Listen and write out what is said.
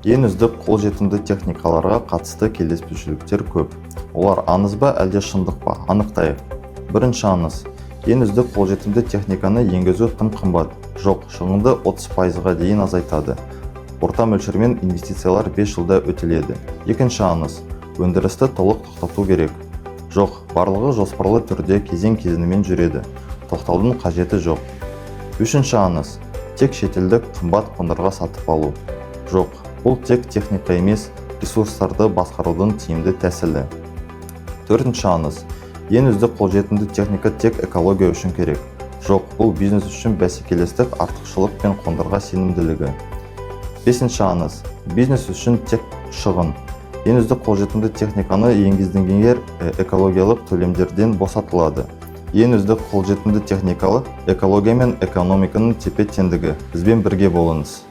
Ең үздік қолжетімді техникаларға қатысты келіспеушіліктер көп. Олар аңыз ба, әлде шындық па? Анықтайық. Бірінші аңыз: ең үздік қолжетімді техниканы енгізу тым қымбат. Жоқ, шығынды 30%-ға дейін азайтады. Орта мөлшермен инвестициялар 5 жылда өтеледі. Екінші аңыз: өндірісті толық тоқтату керек. Жоқ, барлығы жоспарлы түрде, кезең-кезеңімен жүреді. Тоқтаудың қажеті жоқ. Үшінші аңыз: тек шетелдік қымбат қондырғы сатып алу. Жоқ, бұл тек техника емес, ресурстарды басқарудың тиімді тәсілі. Төртінші аңыз: ең үздік қолжетімді техника тек экология үшін керек. Жоқ, бұл бизнес үшін бәсекелестік артықшылық пен қондырға сенімділігі. Бесінші аңыз: бизнес үшін тек шығын. Ең үздік қолжетімді техниканы енгізгендер экологиялық төлемдерден босатылады. Ең үздік қолжетімді техникалы — экология мен экономиканың тепе теңдігі. Бізбен бірге болыңыз.